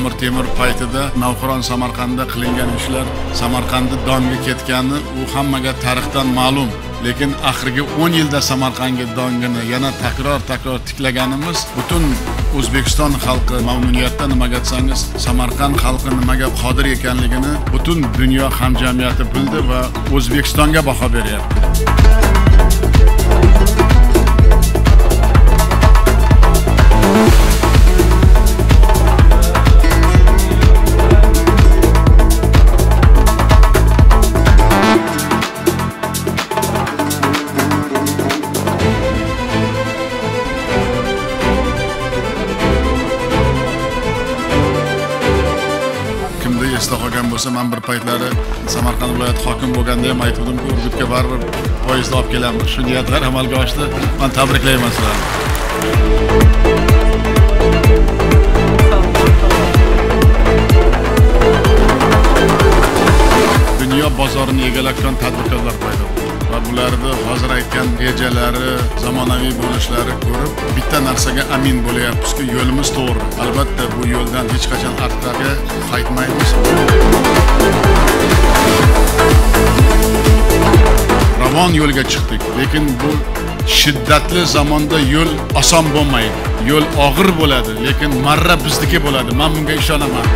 Amir Temur paytida Navqiron Samarqandda qilingan ishlar Samarqandni donga ketgani u hammaga tarixdan ma'lum. Lekin oxirgi 10 yilda Samarqandga dongini yana takror tiklaganimiz butun O'zbekiston xalqi mamnuniyatda, nimaga desangiz, Samarqand xalqi nimaga qodir ekanligini butun dunyo hamjamiyati bildi va O'zbekistonga baho beryapti. Esda qolgan bo'lsa, men bir paytlari Samarqand viloyati hokimi bo'lganda ham aytgandim-ku, Urgutga baribir poyezdni olib kelamiz. Shu niyatlar amalga oshdi. Men tabriklayman sizlarni. Dunyo bozorini egallayotgan tadbirkorlar paydo bo'ldi. Va bularni hozir aytgan rejalari, zamonaviy bo'lishlari ko'rib, bitta narsaga amin bo'lyapmizki, yo'limiz to'g'ri. Albatta bu yo'ldan hech qachon ortga qaytmaymiz. Ravon yo'lga chiqdik, lekin bu shiddatli zamonda yo'l oson bo'lmaydi. Yo'l og'ir bo'ladi, lekin marra bizniki bo'ladi. Men bunga ishonaman.